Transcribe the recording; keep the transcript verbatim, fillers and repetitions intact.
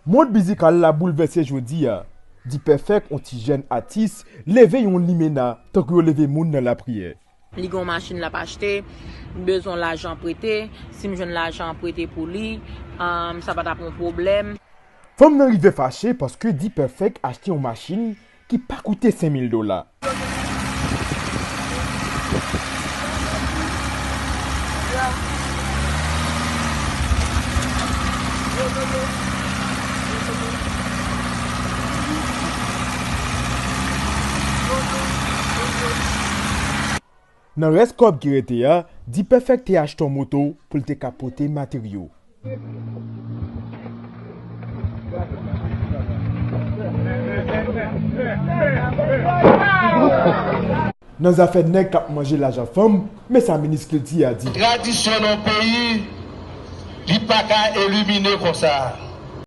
Mond mizikal la boulvèse jodi a. D-Perfect, yon ti jèn atis, leve yon limena tankou yo leve moun nan lapriyè. Li gen yon machin l ap achte, m bezwen yon lajan prete, si m jwenn lajan prete pou li, um, sa pa t ap yon pwoblèm. Fanm nan rive fache paske D-Perfect achte yon machin ki pa koute senk mil dola. Nan rès kòb ki rete a, D-Perfect te achte yon moto pou l te ka pote materyo. Nan zafè nèg k ap manje lajan fanm, men sa minis kilti a di. Tradisyon nan yon peyi, li pa ka elimine konsa.